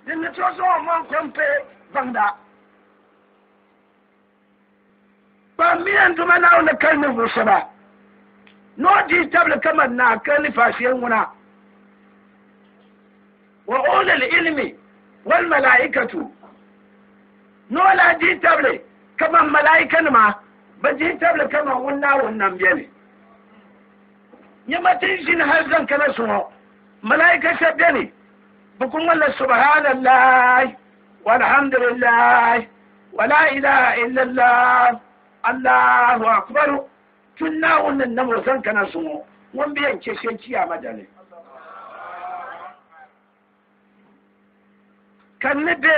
Din ni tooi zaŋ o maŋ kɔŋ baŋda. Kpaŋmiya n Duuma Naawuni ni kali ninvuɣ shɛba ni o dihi tabili kaman Naa Kalifa shee ŋuna. Wa ulil ilmi wal malaikatu ni o lahi dihi tabili kaman malaikanima bi dihi tabili kaman ŋun Naawuni nam beni. Nyama ti ni ʒini hal zaŋ kana zuŋɔ, malaika shɛb beni bɛ kul ŋmanila Subhaanallahi walhamdulillahi wa laa ilaha illallah Allahu akbaru tun Naawuni ni nam o zaŋ kana zuŋɔ ŋun bi yɛn chɛ shɛli chiyaama dali. Ka n ni be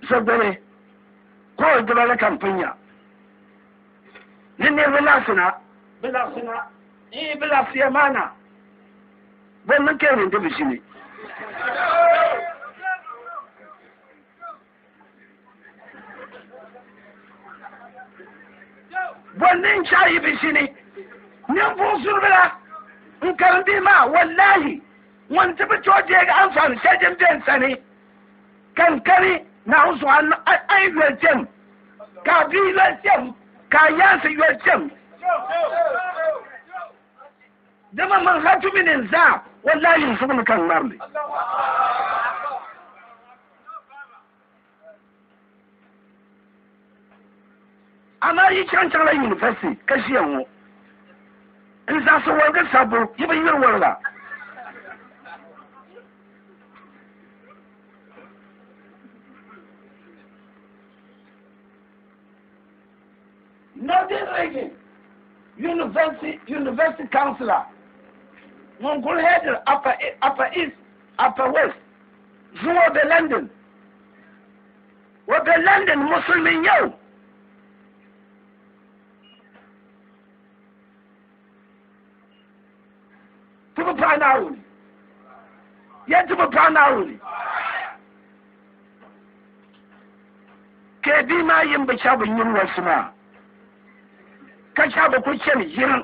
zogbeni ka o diba la ka m pun nya ni niriba laɣisina, bɛ laɣisina, ii bɛ laɣisiya maa na, bɔ n-niŋ ka yi niŋdi bɛ ʒini? Bɔ n-niŋ ka yi bi ʒini ninvuɣ zuribila n-karim bihi maa? Wallahi, ŋun ti bi tooi deegi anfaani shɛli din be n sani ka n kani Naawuni zuɣu, a yi yoli kpɛm, ka a bia yoli kpɛm, ka a yaansi yoli kpɛm. Dama man hatu mini n zaa, wallahi n zuɣu ni ka n ŋmari li. Amaa yi chaŋ chaŋla university ka ʒiya ŋɔ n zaɣisi wɔligi sabbu yi bi yuri wɔliga. Northern Region University University Councillor ŋun kuli headiri Upper Upper East Upper West zuŋɔ be London. O be London musulimi n-nyɛ o. Ti bi paɣi Naawuni. Ya ti bi paɣi Naawuni. Ka bia maa yin bi chaŋ bi nyuri wasu maa, ka chaŋ bi kuli chani yiriŋ.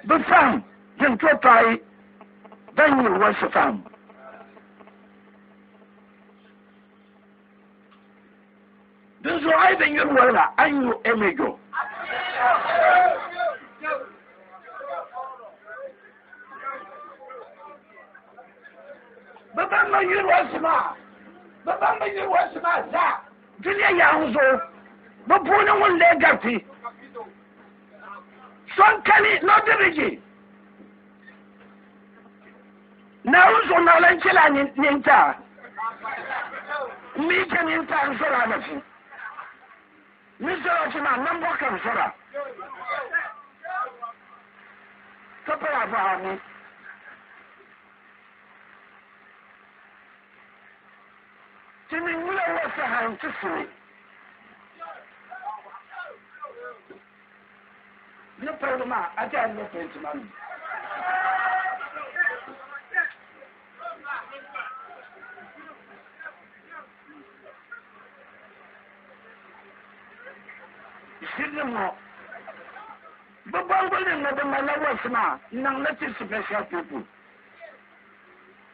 Bɛ fahim din tooi paai ban nyuri wasu fahim. Dinzuɣu a yi bi nyuri waliga, a ni nyu emejo. Bɛ ban bi nyuri wasu maa, bɛ ban bi nyuri wasu maa zaa dunia yaɣi zuɣu, bɛ puuni ŋun lee gariti so n-kani ni o di bɛ je. Naawuni zuɣu naɣila n chɛla a nintaa, m mi chɛ nintaa n zɔri alafi. N ni zɔri alafi maa, nambɔɣu ka n zɔra. Ka pali a bɔhi a mi. Ti ni nyula ŋɔ saha nti suli. Ni paligi maa, a ti a ni pɛnti ma mi. Ʒirili ŋɔ, bɛ bɔŋguli ni bɛ malila wɔsi maa n-niŋ li ti special people.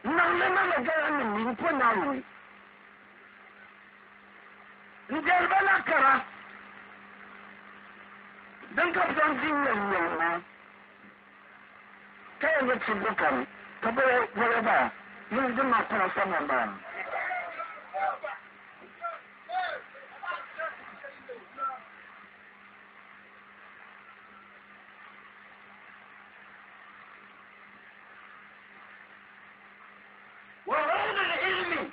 N-niŋ li na ni gaya nim mi m-po Naawuni. N dɛli ba la kara din ka bɛ zaŋ di nyɛŋnyɛŋ maa, ka yɛn nyɛ tibbu kam, ka bɛ yɛli ba, Yin di ma kpana sama maa. Wa ulul ilmi,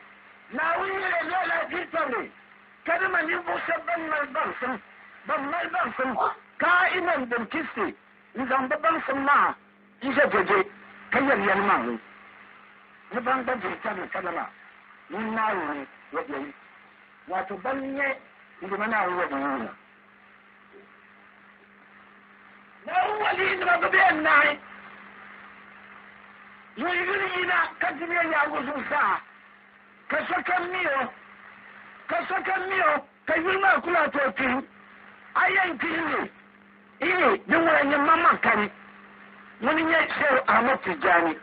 Naawuni yɛla lala diripabili, kadama ninvuɣ shɛb bɛn mali baŋsim, ban mali baŋsim ka'iman bil qisti, n-zaŋ bɛ baŋsim maa n-ʒe dɛde ka yɛli yɛlimaŋli ni ban gba diritabili kadama ŋun Naawuni wabɛi, wato ban nyɛ n-dima Naawuni wabɛi na. Naawuni waliinima bi bee n-naai ŋun yuli yina ka dunia yaaŋa zuɣusaa, ka sokam mi o, ka sokam mi o, ka yuli maa ku lahi tooi kpihim. A yɛn kpihim li? Ihi, din ŋuna n-nyɛ maŋmaŋ kani, ŋuni n-nyɛ Shehu Ahmad Tijani.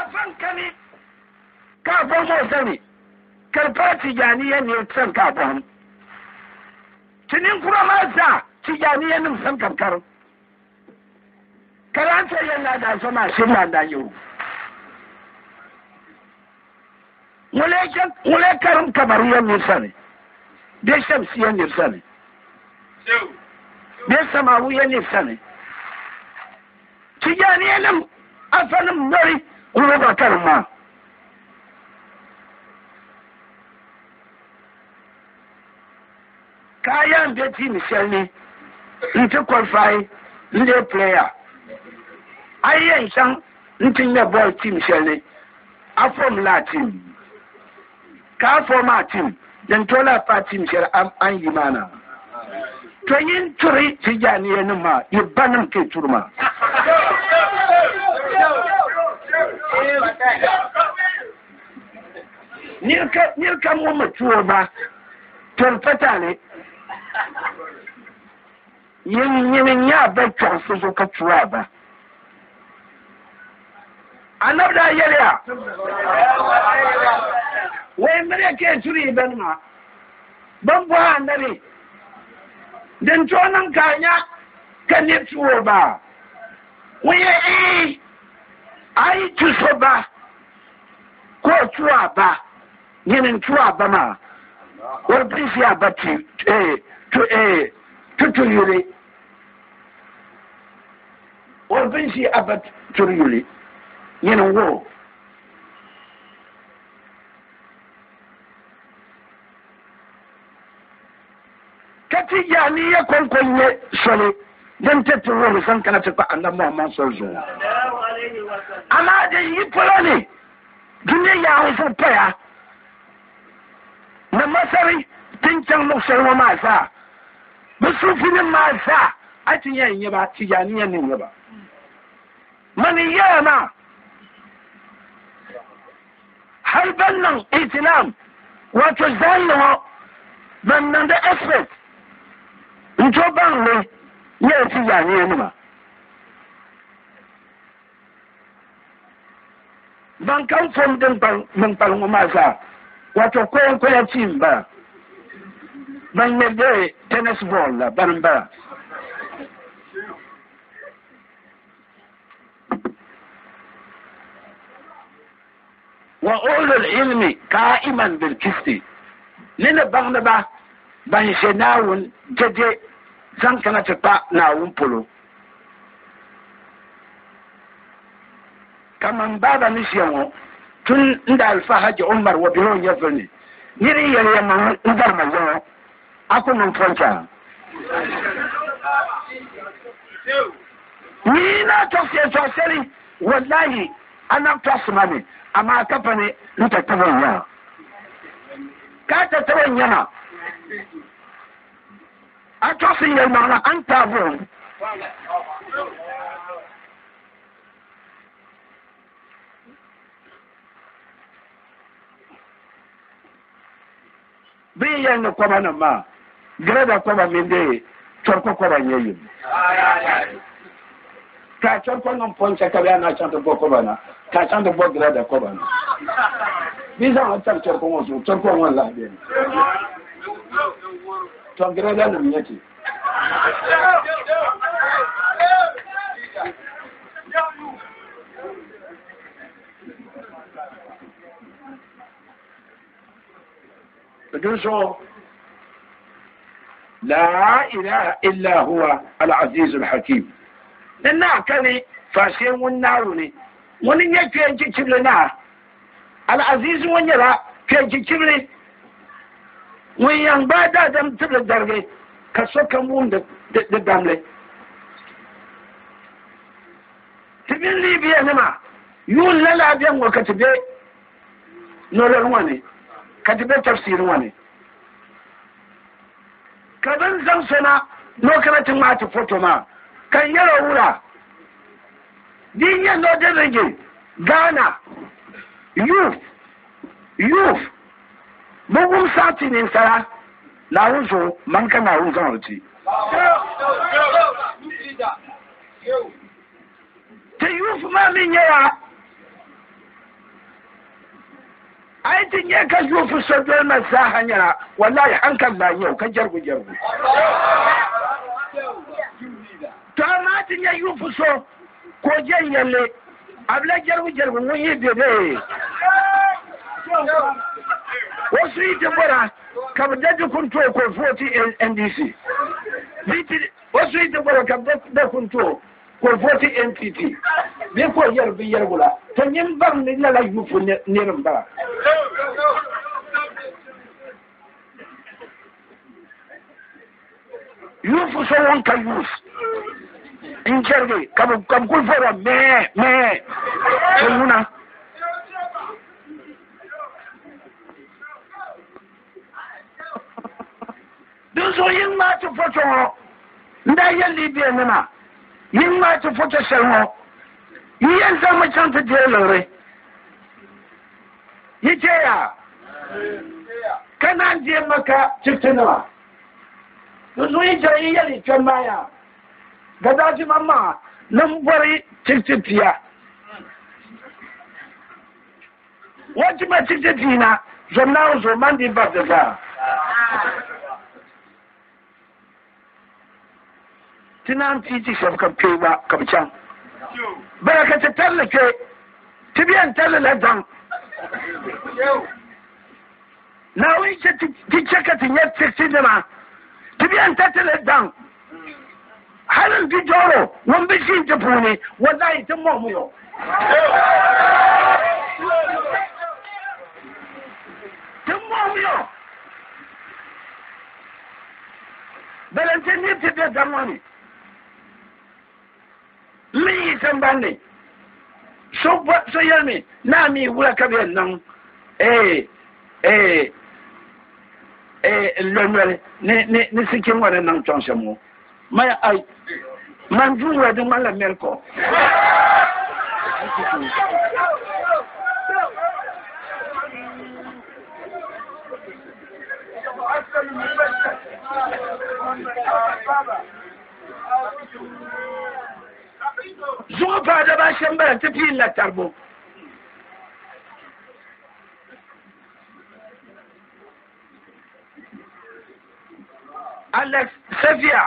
Afan kani ka bɔhim o sani ka di paai Tijaniya nir sani ka a bɔhim. Ti ninkura maa zaa Tijaniya nim sani ka bi karim. Ka lan ti yɛli ni a daa zo maa shiri lan daa nyɛ o. Ŋun lee karim Kamariya nir sani bee Shamsiya nir sani bee Samawiya nir sani. Tijaniya nim afanim noli n-wuhi ba karim maa. Ka a yɛn be team shɛli ni nti qualify n-leei player, a yi yɛn chaŋ nti ŋmɛ bɔl team shɛli ni, a form la a team. Ka a form a team, din tooi lahi paai team shɛli a ni yi maa na. To yin turi Tijaniya nim maa, yi banim ka yi turi maa. Nir kam ŋun mi tu o ba, toli patali, yin nyini n-nyɛ a ba chɔɣinsi zuɣu ka tu a ba. Annabi daa yɛliya, Wai miriya ka yi turi yi banima, bɛn bɔhi Annabi, Din tooi niŋ ka a nya ka nir tu o ba? Ŋun yɛli, Iin, a yi tu so ba ka o tu a ba, nyini n-tu a ba maa, o di ʒi a ba tutu yuli. O bi ʒi a ba turi yuli, nyini n-wuhi o. Ka ti Jahmiya kɔŋko n-nyɛ soli din ti ti wuhiri zaŋ kana ti kpa Annabi Muhammad soli zuɣu. Amaa din yi polo ni dunia yaɣi zuɣu paya ni Masari tin chaŋ luɣ shɛli ŋɔ maa zaa, bɛ suufinim maa zaa a ti yɛn nya ba, Tijaniya ni nya ba. Mani n-yɛya maa, hal ban niŋ itilam, wato zahinli ŋɔ, ban niŋdi expert n-tooi baŋ li nyɛla Tijaniyanima. Ban kam fom din kpalim ŋɔ maa zaa, wato koyɛnkoya team m-bala. Ban ŋmɛri bee tennis ball la, bani m-bala. Wa ulul ilmi qa'iman bil qisti, ni ni baŋdiba ban ʒe Naawuni dɛde zaŋ kana ti kpa Naawuni polo. Kaman baaba ni ʒiya ŋɔ, tun n da Alfa Haji Umar wa bihi o nyɛvili ni, nir yi yɛli ya ma n gari ma yaŋɔ, a ku niŋ fɔncha. Ni yi na tɔɣisi yɛtɔɣ shɛli, wallahi a naɣ tɔɣisi ma mi, amaa ka pa ni n tatabo n-nya a. Ka a tatabo n-nya ma, a tɔɣisi n yɛlimaŋli a ni taai buɣim. Bɛ yi yɛli ni kɔba nim maa, girɛda kɔba mini dee chɔriko kɔba n-nyɛ yim. Ka chɔriko niŋ pɔncha ka bɛ yaa ni a chaŋ ti bɔ kɔba na, ka a chaŋ ti bɔ girɛda kɔba na. Bɛ yi zaŋ li tam chɔriko ŋɔ zuɣu, chɔriko ŋɔ n-lahi beni. Tɔ girɛda nim n-nyɛ ti. Dinzuɣu laa ilaha illa huwa al-azizu al-hakim. Ni naa kani faashee ŋun Naawuni ŋuni n-nyɛ kpeenchichibili naa. Al-azizu ŋɔ nyɛla kpeenchichibili ŋun yɛn gbaai daadam tibili darigi ka sokam wum di damli. Ti mini Libya nima yuun lala bɛni ŋɔ ka ti be nolɔri ŋɔ ni, ka ti be tafsiiri ŋɔ ni, ka bɛ ni zaŋ so na ni o kana ti ŋmaai ti foto maa, ka n yɛl o wula, Di yi nyɛ Northern Region, Ghana, youth, youth, bɛ wum saɣi ti ninsala, Naawuni zuɣu, mani ka Naawuni zaŋ li ti. Ti youth maa mi nyɛla. Yi ti nya ka yuufu so doli ma zaaha nyɛla wallahi hankali daa nyɛ o ka jɛrigu jɛrigu. To amaa ti nya yuufu so ka o je n-yɛli a bi la jɛrigu jɛrigu ŋun yi be bee? O su yi ti bɔra ka bɛ da di kun ti o ka o vooti NDC. O su yi ti bɔra ka bɛ da kun ti o ka o vooti NPP bee ka o yɛri binyɛrigu la, to nyin baŋ ni lala yuufu nir m-bala. Yuufu so ŋun ka yuus n-jɛrigi ka bɛ kuli vɔra mɛɛ mɛɛ to ŋuna. Dinzuɣu yi ŋmaai ti foto ŋɔ n-daa yɛli Libia nima, Yi ŋmaai ti foto shɛli ŋɔ, yi yɛn zaŋmi chaŋ ti deei liɣiri. Yi teeya ka naan deei Maka chibtinima. Dinzuɣu yi chaŋ yi yɛli yi kpɛm maa yaa, Gaddafi maŋmaŋa ni m-bɔri chibti pia. Wọ́n ti ma títí tì na zom náà zo man di ba zaa. Ti naan ti ti shɛba ka kpe gba ka bi chaŋ. Baraka ti tarli kpe, ti bi yɛn tarli la daŋ. Naawuni chɛ ti chɛ ka ti nya tiksi nima, ti bi yɛn tarti li daŋ. Hali n bidɔro ŋun bi ʒi ti puuni, wallahi ti mɔɣimi o. Ti mɔɣimi o. Balante ni ti be daŋ ŋɔ ni, m mi yi samban ni, so so yɛlimi ni a mi wula ka bɛ yɛn niŋ ee ee ee n lo noli ni ni ni sichim ŋɔ ni niŋ kpiɔŋ shɛm ŋɔ. Maya ai, man duu ŋɔ di ŋmanila Mɛlikɔ. Zuŋɔ paai daba ashɛm bala nti pii la taribu. Alex Sevia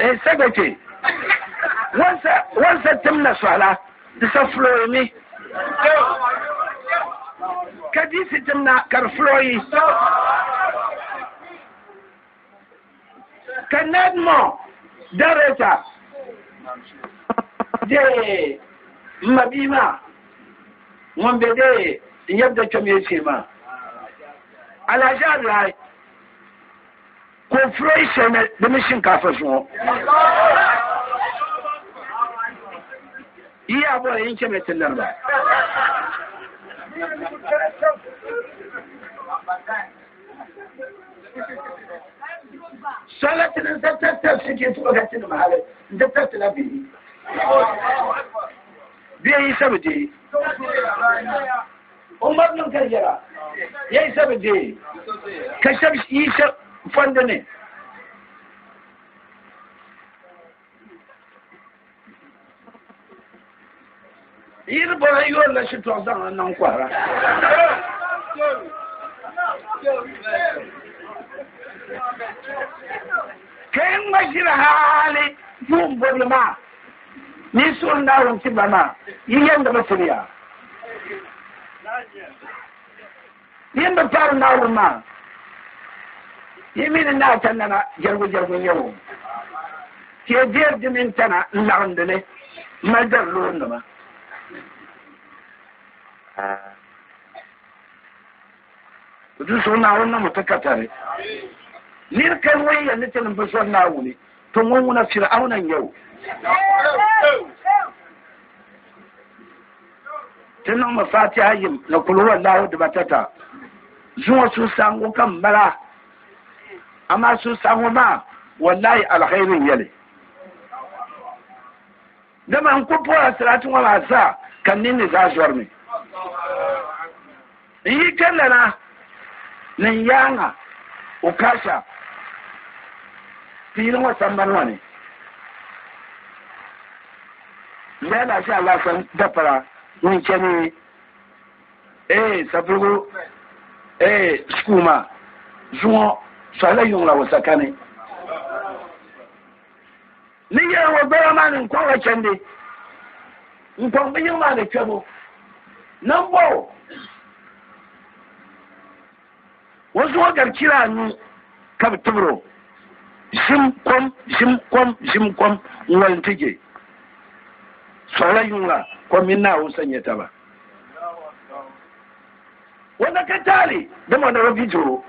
eh, Sebete wansa tim na sɔhila di sa fuloyi mi ka di si tim na ka di fuloyi ka Nedmo director de m ma bia maa ŋun be de n yɛbda kpɛm ye shee maa Alhaji Abdullahi ka o fuloyi shɛli ni di mi shinkaafa zuŋɔ yi yaa bɔri yin chɛmi ti lariba. Sɔla ti ni n sa tabtab shike ti ka ti nim hali n ti tabti la bihi. Bihi yi sabi deei. Umar nim ka yɛra ya yi sabi deei ka shɛb yi shɛb fɔndi ni. Yi ni bɔra yoori la shitɔɣu zaŋ n niŋ kɔhira. Ka yi ŋma ʒiri hali yuun bɔbili maa ni yi suhuri Naawuni ti ba maa, yi yɛn di bi tiri ya. Yi ni bi paari Naawuni maa, yi mi ni naa tandana jɛrigu jɛrigu n-nyɛ o. Ka yi deeri di mini tana n-laɣindi li m-mali dari loorinima. Di zuɣu Naawuni niŋmi ti katari. Nir kani ŋun yɛli ni tinim bi zɔri Naawuni, to ŋun ŋuna Fir'auna n-nyɛ o. Ti niŋmi Fatiha yim ni kul huwa Allahu dibatata. Zuŋɔ suhusaɣiŋgu kam m-bala, amaa suhusaɣiŋgu maa wallahi alkhairi n-nyɛ li. Dama n ku puhila siraati ŋɔ maa zaa ka n ninni zaa zɔrimi. N yi kpɛrilana ni n yaaŋa Ukasha ti yili ŋɔ sambani ŋɔ ni. N daa lahi ʒe Alhassan dapara ŋun chani. Eh Savelugu eh sukuu maa zuŋɔ sɔhila yuŋ la wasakani. Ni yɛli ŋɔ gbaya maa ni n kɔŋ la chandi, n kɔŋ bi yiŋ maa ni kpɛbu. Nambɔɣu o zuŋɔ gari chira anu ka bi tibir o ʒim kom, ʒim kom, ʒim kom n-wali nti je. Sɔhila yuŋ la kom mini Naawuni sa nyɛ taba. O na ka taali dama o na bi vi doo.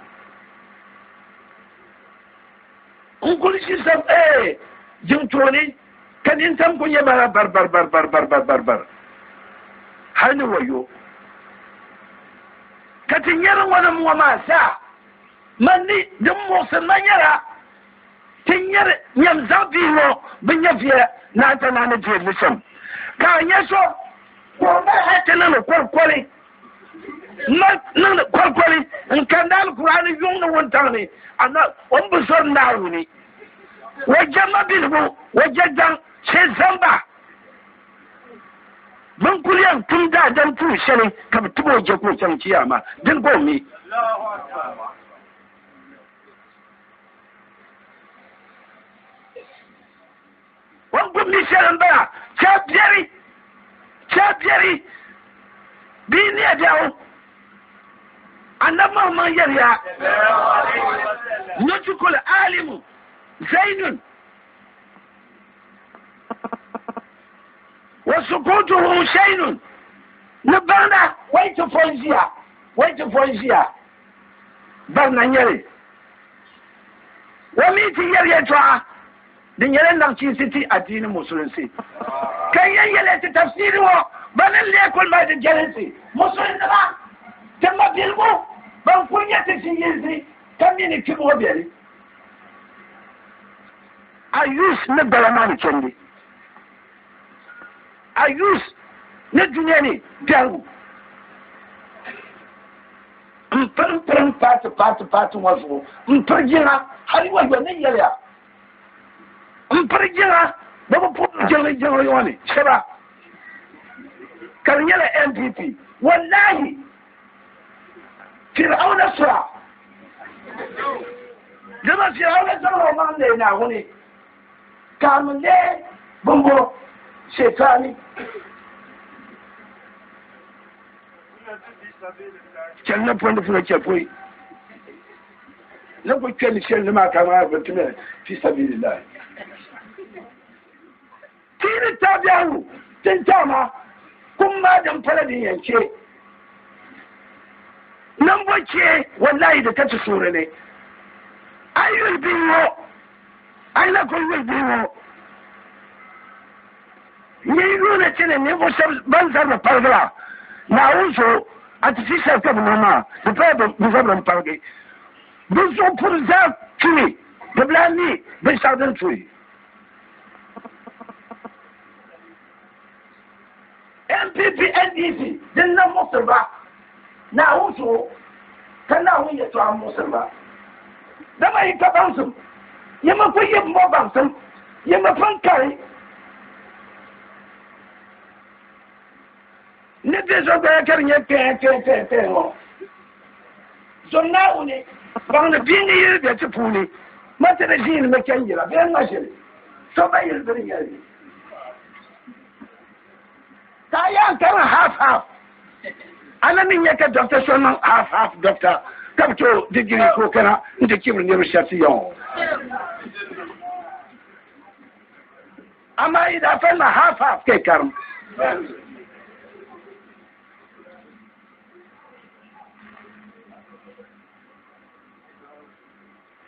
N kuli ʒi sam ee jiŋ tooni ka nintam ku nyɛ mala bar bar bar bar bar bar bar bar hali ni wayo. Ka ti nyari ŋɔnim ŋɔ maa zaa, man ni din muɣisiri ma nyɛla ti nyari nyam zaɣ bihi ŋɔ bi nyɛviya naanta naa ni deeri li shɛm. Ka a nya so ka o mali hali ti niŋdi kolikoli mali niŋdi kolikoli n-kandi Alkur'aani yuŋ ni wuntaŋ ni, amaa o ni bi zɔri Naawuni. O je mabiligu, o je daŋ, shee zamba. Bɛ ni kuli yɛn tum daadam tuun shɛli ka bɛ tib o je ka o chaŋ Chiyaama, dini ka o mi. O ni gbubi mi shɛli m-bala, chɛ biɛri, chɛ biɛri, bee nia biɛɣu. Annabi Muhammad yɛliya, Nutukul alimu zainun wa sukutuhu shainun. Ni baŋda wai ti fo n-ʒiya, wai ti fo n-ʒiya, barina n-nyɛ li. O mi ti yɛri yɛltɔɣa Di nyɛla naɣichiinsi ti adiini musulinsi. Ka n yɛn yɛli ti tafsiiri ŋɔ ban ni leei kuli mali di jɛlinsi musulinnima, ti mabiligu ban kuli nyɛ ti ʒi yinsi ka mi ni kpibu ŋɔ beni. A yus ni gbala maa ni chandi. A yus ni dunia ni biɛhigu. M piri pirim paati paati paati ŋɔ zuɣu m piri jiŋa hali wa yɔ ni yɛliya. M piri jiŋa bɛ bi puhiri jiŋli jiŋli ŋɔ ni shɛba ka di nyɛla NPP. Wallahi Fir'auna sura dama Fir'auna zaŋla o maŋ leei Naawuni ka a mi leei bimbo Shetani. Chani na pɔndi puna chɛ pɔi. Ni ku kpɛ ni shɛli ni maa ka maa bi timi fi sabilillahi. Ti ni ta biɛhigu tintaama kum maa din pala din yɛn chɛ nambo chɛ wallahi di ka ti suhuri ni. A yuli bihi ŋɔ, a yi na kuli yuli bihi ŋɔ, N yi yuuni ti ni ninvuɣ shɛb bɛn zabiri paligi la, Naawuni zuɣu artificial ka bɛ niŋ maa, di pala bɛ zabiri m-paligi. Bɛ zuɣu puri zaa kpimi, bɛ bi lahi mi binshɛɣu din tuhi. NPP, NDC din na muɣisiri ba, Naawuni zuɣu ka Naawuni yɛtɔɣa muɣisiri ba. Dama yi ka baŋsim, yi mi ku yi m-bo baŋsim, yi mi pun kari ni bɛ zo gbaya ka di nyɛ kpɛɛ kpɛɛ kpɛɛ kpɛɛ ŋɔ. Zom Naawuni baŋ ni bia ni yili be ti puuni, ma ti di ʒiini mi chɛnjira bee ŋma ʒili, so ba yili bɛ ni yɛli ni. Ka a yaan karim half half. A na mi nya ka doctor so niŋ half half doctor ka bi tooi degree ka o kana n-ti chibiri niriba shɛba ti ya ŋɔ. Amaa yi daa fali ma half half ka yi karim.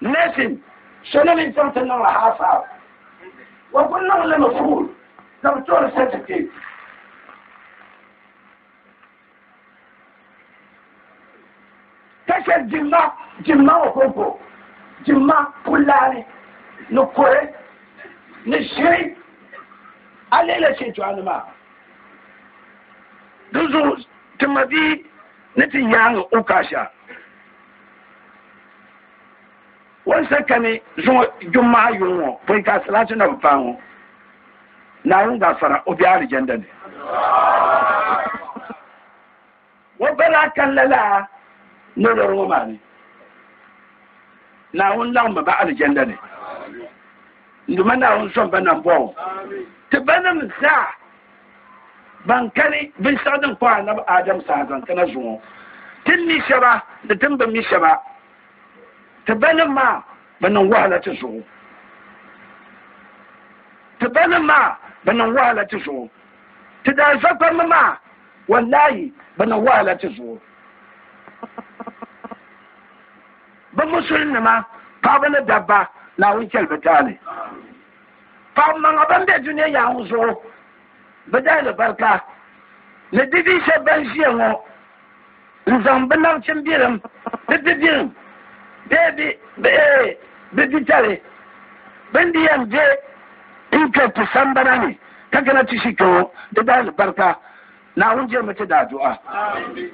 Nursing so na mi chaŋ ti niŋla half half. O kuli niŋ li mi full ka bi toori certificate. Ka shɛli jimma, jimma ŋɔ kɔŋko, jimma pulani ni kore ni ʒiri a lihila shɛtɔɣanima. Dinzuɣu ti ma bia ni ti yaaŋa Ukasha. O ni sa kani zuŋɔ Juma'a yuŋ ŋɔ pɔi ka asalaachi na bi paai ŋɔ, Naawuni gaafara o be alijanda ni. O bala. daa kani lala nolɔri ŋɔ maa ni, Naawuni laɣimmi ba alijanda ni. N Duuma Naawuni zom ba nambɔɣu. Ti banim zaa ban kani binshɛɣu din kpahi Anabi Adam saha zaŋ kana zuŋɔ, ti ni mi shɛba ni ti ni bi mi shɛba, ti banim maa bɛ niŋ wahala ti zuɣu. Ti banim maa bɛ niŋ wahala ti zuɣu. Ti daa zakpammi maa, wallahi, bɛ niŋ wahala ti zuɣu. Bɛ Musulinima, paɣaba ni dabba, Naawuni chɛli bɛ taali. Paɣaba maŋa ban be dunia yaɣa ŋɔ zuɣu, bɛ daalibarika ni di bia shɛba ban ʒiya ŋɔ n-zaŋ bɛ nachimbilim, bɛ bibilim bee bɛ bitali bɛ ni di yɛn be n-kpɛri ti sambana ni ka kana ti ʒi kpe ŋɔ, di daalibarika Naawuni jɛrimi ti daadua.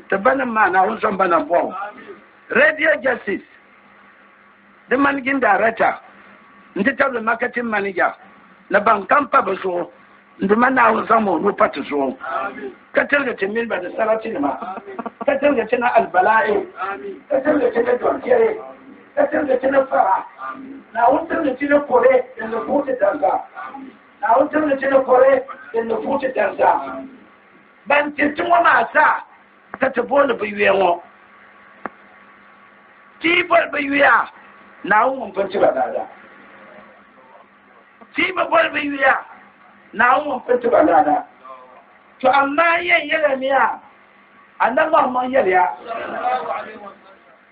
Ti banim maa, Naawuni zom ba nambɔɣu. Radio Justice, di managing director n-ti tabili marketing manager ni ban kam pa bɛ zuɣu n-duma Naawuni zaŋmi o nuu pa ti zuɣu ka tiligi ti mini ba ni saratinima, ka tiligi ti ni alibala'i, ka tiligi ti ni dɔrjɛri, ka tiligi ti ni fara. Naawuni tiligi ti ni kore din ni fuɣi ti dariza. Naawuni tiligi ti ni kore din ni fuɣi ti dariza. Ban ti ti ŋɔ maa zaa ka ti booni bɛ yuya ŋɔ. Ti yi boli bɛ yuya, Naawuni ŋun pun ti ba laada. Ti yi bi boli bɛ yuya, Naawuni ŋun pun ti ba laada. To amaa n yɛn yɛliya mi a, Annabi Muhammad yɛliya,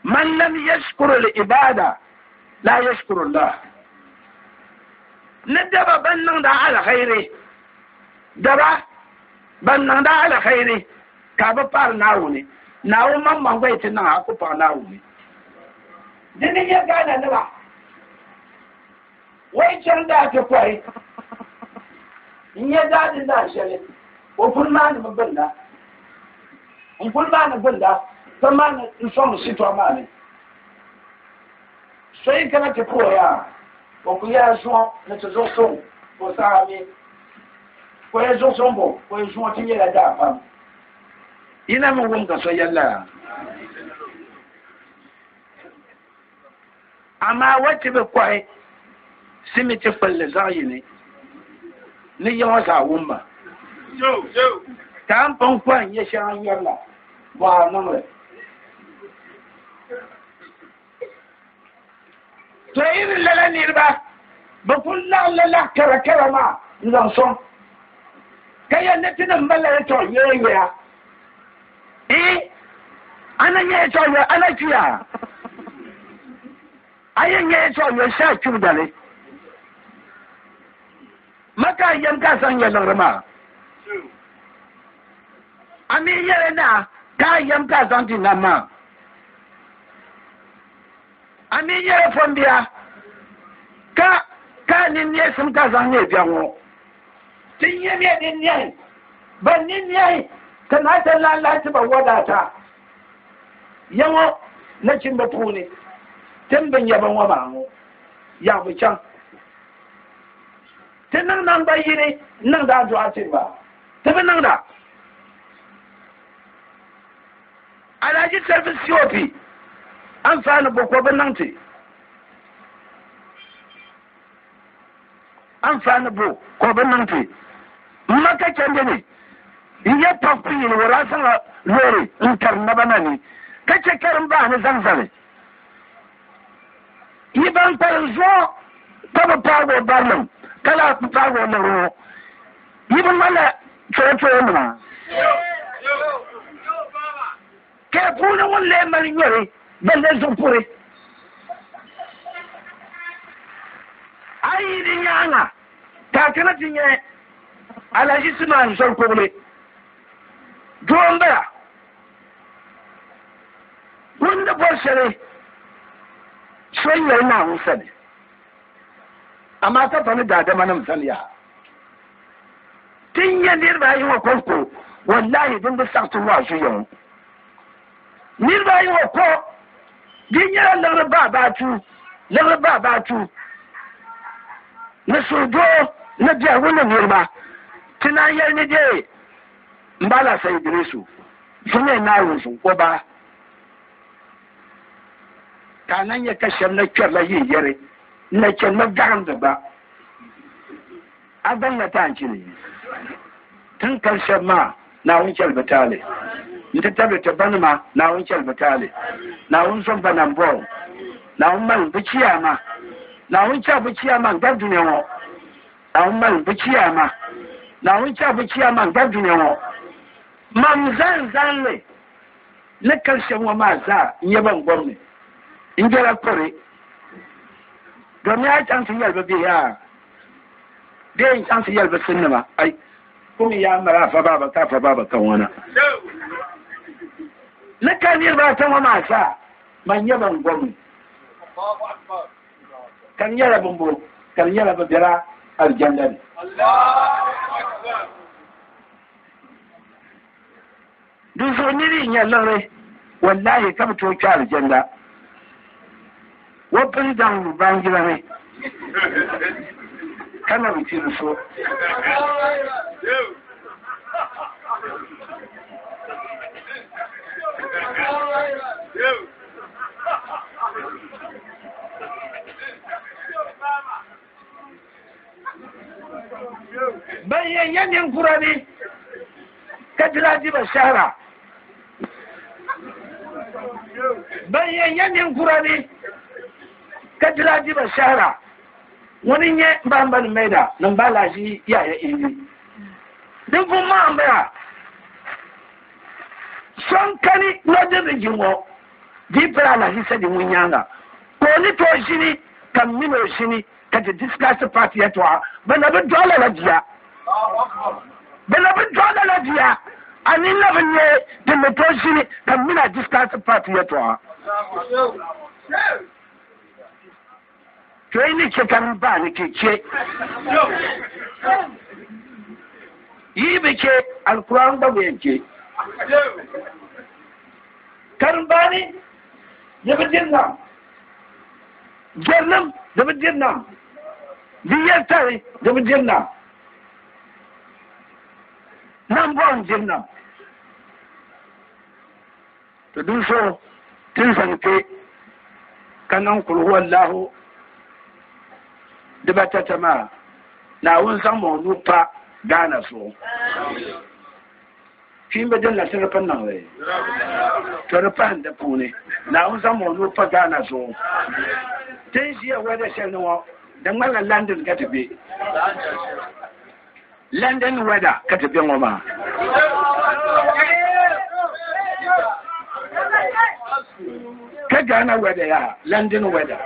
Man lam yashkuru al-ibada la yashkuru Allah. Ni daba ban niŋdi a alkhairi, daba ban niŋdi a alkhairi ka a bi paari Naawuni, Naawuni maŋmaŋ gba yi ti niŋ a, a ku paɣi Naawuni. Di ni nyɛ Ghana nima wai chaŋ daa ti kɔhi n-nyɛ daa din daa shɛli, o kuli maani mi gbunda, n kuli maani gbunda ka maani n sɔŋ shitɔɣu maa ni. So yi kana ti puhi a, o ku yɛla zuɣu ni ti zuɣu suŋ ka o saɣi a mi. Ka o yɛli zuɣu suŋ bo? Ka o yɛli zuɣu ti nyɛla daa pam. Yi na mi wum ka so yɛli lala? Amaa wa ti bi kɔhi simiti kpulli zaɣ yini ni ya ŋɔ zaa wum ma. Ka a ni pun kɔhi n-nyɛ shɛŋa nyɔri la, bɔ a niŋ li? To yi ni lala niriba, bɛ kul laɣimla laɣ karakara maa n-zaŋ sɔŋ, ka yɛli ni tinim malila yɛtɔɣ yoyayoya. Ii, a na nya yɛtɔɣ yoya, a na kpiya? A yɛn nya yɛtɔɣ yoya shee a kpibu dali. Ma ka a yɛm ka a zaŋ nya liɣiri maa? A mi yɛli naa ka a yɛm ka a zaŋ di nam maa? A mi nyɛla fɔnbia ka ka a nini neesim ka zaŋ neei biɛɣu ŋɔ. Ti nyamiya din nɛhi ban ni nɛhi ka naa ta lan lahi ti ba wadaata ya ŋɔ nachimba puuni. Ti ni bi nya ba ŋɔ maa ŋɔ yaɣi bi chaŋ. Ti niŋ naŋgban yini n-niŋdi adu'a tiri ba. Ti bi niŋda. Alhaji Service COP anfaani bo ka o bi niŋ ti? Anfaani bo ka o bi niŋ ti? M ma ka chandi ni n yɛ paɣ piyini o daa zaŋla loori n kari naba na ni ka chɛ karimbaani ni zaŋ zali. Yi ban kpalim zuɣu ka bi paagi o barilim ka lahi paagi o liɣiri ŋɔ, yi bi ŋmanila chɔɣuchɔɣunima. Kaya puuni ŋun lee mali nyɔri ban lee zuɣu puri. A yi yi di nyaaŋa ka a kana ti nya alahichi maa zoli kɔbili, doo m-bala. Ŋun ni bɔri shɛli so yɛli Naawuni sani, amaa ka pa ni daadamanim sani yaha. Ti nya niriba ayi ŋɔ kɔŋko, wallahi din bi saɣi ti waazu ya ŋɔ. Niriba ayi ŋɔ ko, di nyɛla liɣiri baabaatu, liɣiri baabaatu ni suhudoo ni biɛhigu ni niriba. Ti naan yɛli ni dee m-ba Alhassan Idrisu. Zuŋya Naawuni zuɣu o ba. Ka a na nya ka shɛba na kpɛrila yi yɛri n-na chanimi gahindi gba. A gbaŋ na ti a n-chini. Tin kali shɛba maa, Naawuni chɛli bɛ taali. Nti tabili ti banima, Naawuni chɛli bɛ taali. Naawuni zom ba nambɔɣu. Naawuni mali bɛ chiyaama. Naawuni chɛ bɛ chiyaama n-gari dunia ŋɔ. Naawuni mali bɛ chiyaama. Naawuni chɛ bɛ chiyaama n-gari dunia ŋɔ. Mam zan zan li ni kali shɛba ŋɔ maa zaa n-nyɛ ban gom ni n jɛla kɔre. Domi a chaŋ ti yɛli bɛ bihi yaa bee n chaŋ ti yɛli bɛ sinnima ai kumi yaa mali afa baaba ka afa baaba ka ŋɔna. Ni ka niriba ata ŋɔ maa zaa man nyɛ ban gom ni ka di nyɛla bimbo ka di nyɛla bɛ bela alijanna ni. Dinzuɣu niri yi nya liɣiri, wallahi ka bi tooi kpe alijanna. O pini daŋ lu baanjira ni ka na bi tiri so. Ban yɛn nyɛ ninkura ni ka dila diba shɛhira. Ban yɛn nyɛ ninkura ni ka dila diba shɛhira. Ŋuni n-nyɛ Mbamba ni Maida ni Mbalaji Yahaya Idi. Ninvuɣ maŋ m-bala. So n-kani Northern Region ŋɔ di yi pala Alhaji Sadi ŋun nyaaŋa ka o ni tooi ʒini ka m mini o ʒini ka ti discuss party yɛltɔɣa. Bɛ na bi dɔɣi lala bia. Bɛ na bi dɔɣi lala bia. A ni na bi nya din ni tooi ʒini ka m mini a discuss party yɛltɔɣa. To yi ni chɛ ka m ba ni ti chɛ. Yi bi chɛ, Alkur'aan gba bi yɛn chɛ. Karimbaani di bi diri nam. Jɛrilim di bi diri nam. Di yɛlitali di bi diri nam. Nambɔɣu n-diri nam. To din zuɣu ti ni zaŋ kpe ka niŋ kul huwa Allahu dibatata maa, Naawuni zaŋmi o nuu pa Ghana zuɣu. Kpiimba din na ti di pun niŋ li, to di pahim di puuni. Naawuni zaŋmi o nuu pa Ghana zuɣu. Ti ni ʒiya wɛda shɛli ni ŋɔ, di ŋmanila London ka ti be. London weather ka ti be ŋɔ maa. Ka Ghana weather yaa, London weather.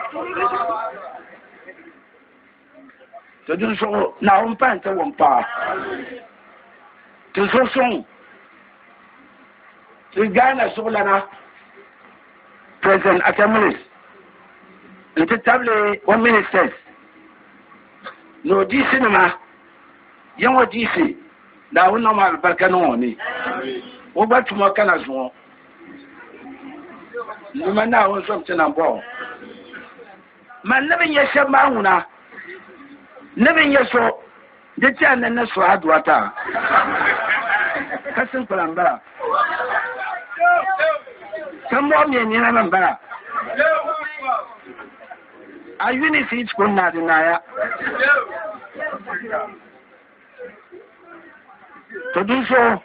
To din zuɣu Naawuni pahi ti wumpaɣa. Ti zuɣu suŋ ti Ghana zuɣulana President Atta Mills nti tabili o ministers ni o diisinima ya ŋɔ diisi Naawuni niŋmi alibarika niŋ o ni o gba tuma kana zuŋɔ nima Naawuni zom ti nambɔɣu. Man ni bi nya shɛba maa ŋuna ni bi nya so di ti a ni ni suhi aduwa ti a ka sinkpala m-bala ka mɔɣu mi nina mi m-bala. A Eunice yi ti ku naai di naaya. To dinzuɣu.